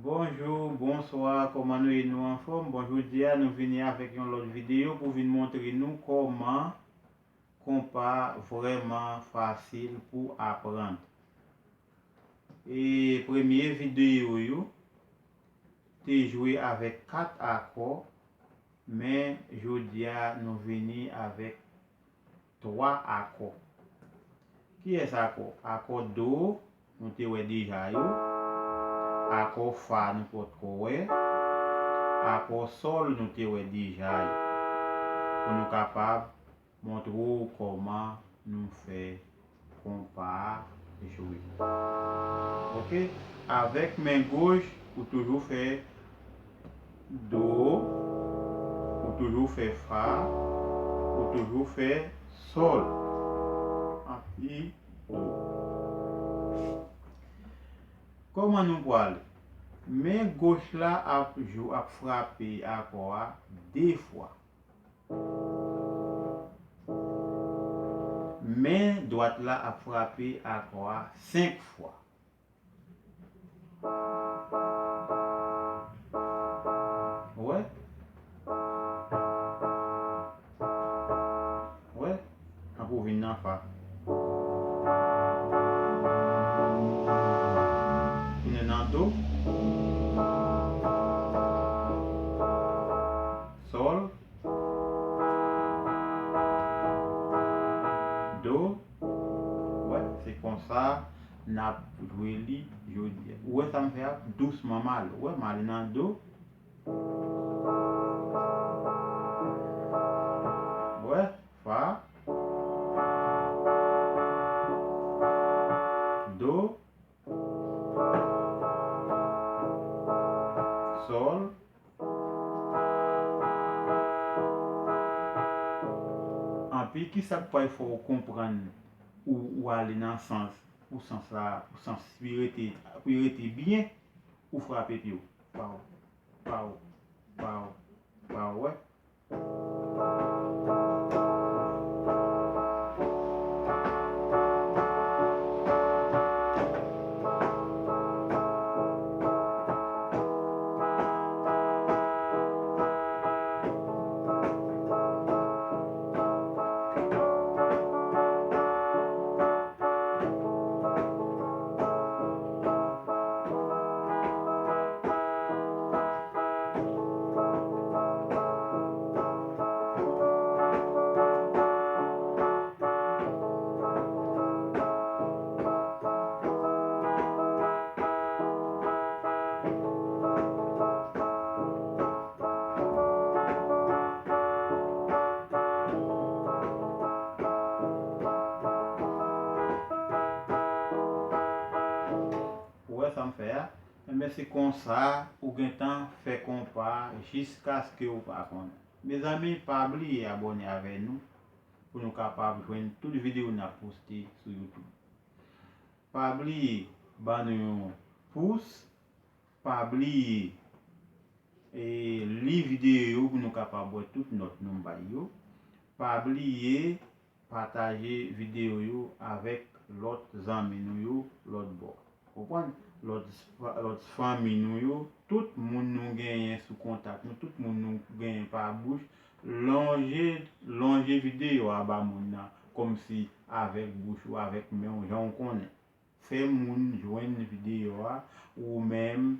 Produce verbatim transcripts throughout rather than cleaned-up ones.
Bonjou, bonswa, kòman nou ye? Nou anfòm? Bon, jodi a nou vini avèk yon lòt videyo pou vin montre nou kòman konpa vrèman fasil pou aprann. E premye videyo yo te jwe avèk kat akò, men jodi a nou vini avèk twa akò. Kiyès akò? Akò do, nou te wè deja yo. Akò fa, nou potko wè. Akò sòl, nou te wè deja yo. Pou nou kapab montre w kòman nou fè konpa a jwe. Oke? Avèk men goch, ou toujou fè do, ou toujou fè fa, ou toujou fè sòl. Anpi do. Kòman nou pwale? Men goch la ap jou, ap frape akò a de fwa. Men dwat la ap frape akò a senk fwa. Ou wè? Ou wè? Anpi w vin nan fa. Tounen nan do. Sòl. Do. Ou wè, se konsa n ap jwe li jodi a. Ou wè sa m fè a? Dousman m ale. Ou wè, m ale nan do. Ou wè, fa. Do. Sòl. Anpi, kisa k pral fè w konprann ou, ou ale nan sans, pou sans la, pou sans li rete, pou li rete byen, ou frape pye w. Paw, paw, paw, paw, wè. Ou wè sa m fè a? Enben, se konsa ou gentan fè konpa jiskaske ou pa konnen. Mezanmi, pa bliye abòne avè nou pou nou kapab jwenn tout videyo n ap poste sou YouTube. Pa bliye ban nou yon pous, pa bliye, e, li videyo yo pou nou kapab wè tout nòt nou bay yo. Pa bliye pataje videyo yo avèk lòt zanmi nou yo lòt bò. Konprann? Lòt, lòt fanmi nou yo, tout moun nou genyen sou kontak nou, tout moun nou genyen pa bouch, lonje, lonje videyo a ba moun nan, kòmsi avèk bouch ou, avèk men w, jan w konnen. Fè moun jwenn videyo a, ou menm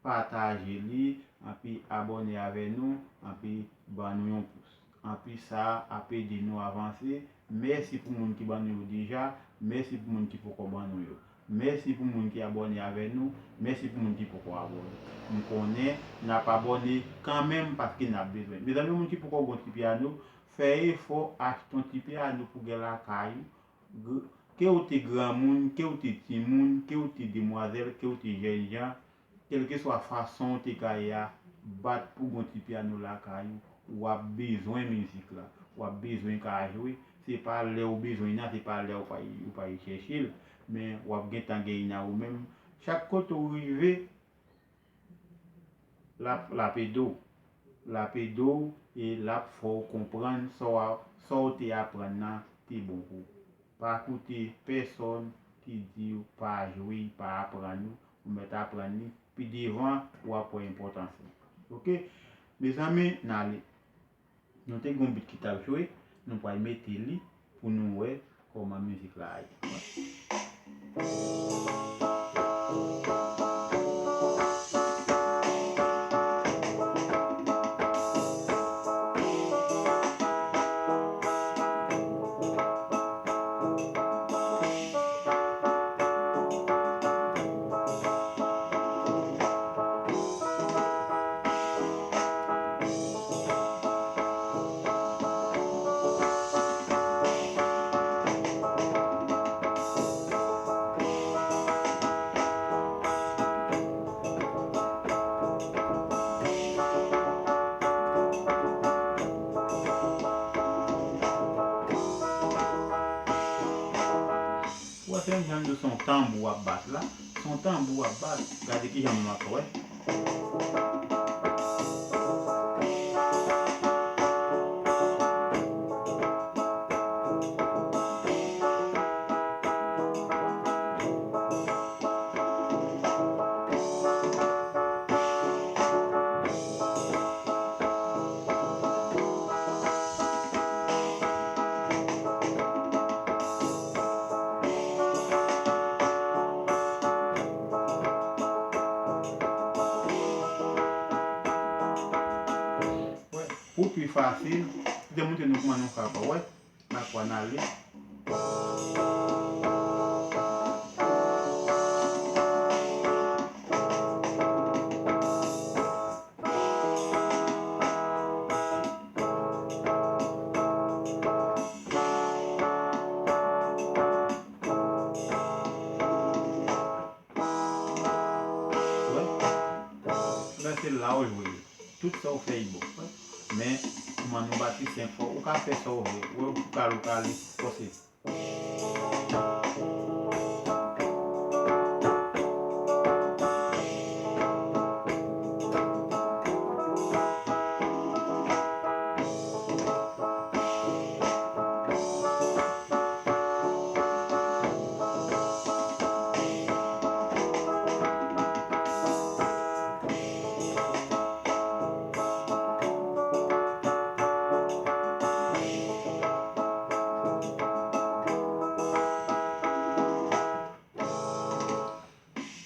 pataje li, anpi abòne avè nou, anpi ban nou yon pous. Anpi sa ap ede nou avanse. Mèsi pou moun ki ban nou yo deja, mèsi pou moun ki poko ban nou yo. Mèsi pou moun ki abòne avè nou, mèsi pou moun ki poko abòne. M konnen n ap abòne kanmenm paske n ap bezwen. Mezanmi, moun ki poko gon ti pyano, fè efò achte yon ti pyano pou gen lakay ou. Gr-, ke w te granmoun, ke w te timoun, ke w te demwazèl, ke w te jènjan, kèlkeswa fason w te ka ye a, bat pou gon ti pyano lakay ou, w ap bezwen mizik la, w ap bezwen ka jwe, se pa lè w bezwen nan, se pa lè w pa, ou pa al chèche l, men w ap gentan gen li nan ou menm. Chak kote w rive, l ap, l ap ede w. L ap ede w e l ap fè w konprann sa w a, sa w te aprann nan te bon pou ou. Pa koute pèsonn ki di w pa jwe, pa aprann ou. Ou mèt aprann li. Pi devan, w ap wè enpòtans li. Oke? Mezanmi, n ale. Nou te gen yon bit ki t ap jwe, nou pral mete li pou nou wè kòman mizik la a ye. Ou wè se menm jan l di w se yon tanbou w ap bat la, se yon tanbou w ap bat. Gade kijan m ap wè. Wè, pou pi fasil, m te montre nou kòman nou fè ankò, wè. N ap pran ale. Wè. Lè se la w jwe. Tout sa w fè, e bon. Men, kòman nou bati senk fwa, ou ka fè sa w vle. Wè, ou ka, ou ka ale, fòse.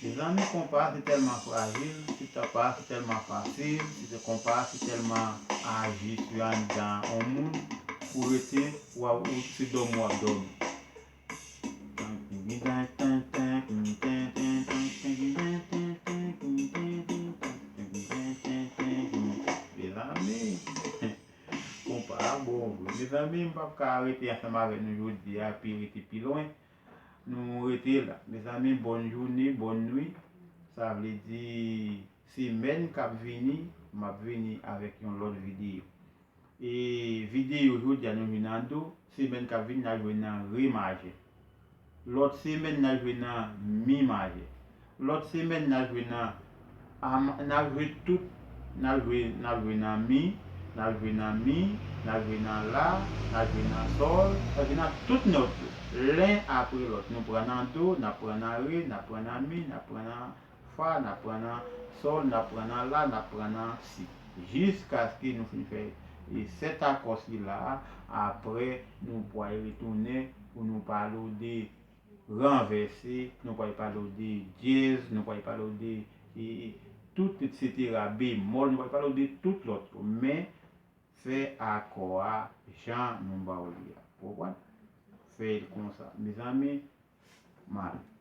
Mezanmi, konpa se tèlman frajil, ti tap pa se tèlman fasil, ti konpa se tèlman aji sou anndan yon moun, ou rete, w ap, ou se dòmi w ap dòmi. Mezanmi, konpa a bon vre. Mezanmi, m p ap ka rete ansanm avèk nou jodi a, pi rete pi lwen. Nou rete la. Mezanmi, bòn jounen, bòn nwi. Sa vle di, semèn k ap vini, m ap vini avèk yon lòt videyo. E videyo jodi a nou jwe nan do, semèn k ap vini n a jwe nan re majè. Lòt semèn n a jwe nan mi majè. Lòt semèn n a jwe nan a ma-, n a jwe tout, n a jwe, n a jwe nan mi, n a jwe nan mi, n a jwe nan la, n a jwe nan sòl, n a jwe nan tout nòt yo. Len apre lòt, nou pran nan do, n ap pran nan re, n ap pran nan mi, n ap pran nan fa, n ap pran nan sòl, n ap pran nan la, n ap pran nan si. Jiskaske nou fin fè, e, sèt akò sila a, apre nou pral retounen pou nou pale w de ranvèse, nou pral pale w de dyèz, nou pral pale w de, e, tout, etsetera, bemòl, nou pral pale w de tout lòt yo. Men, fè akò a jan nou ba w li a. Ou konprann? Fè l konsa. Mezanmi, m ale.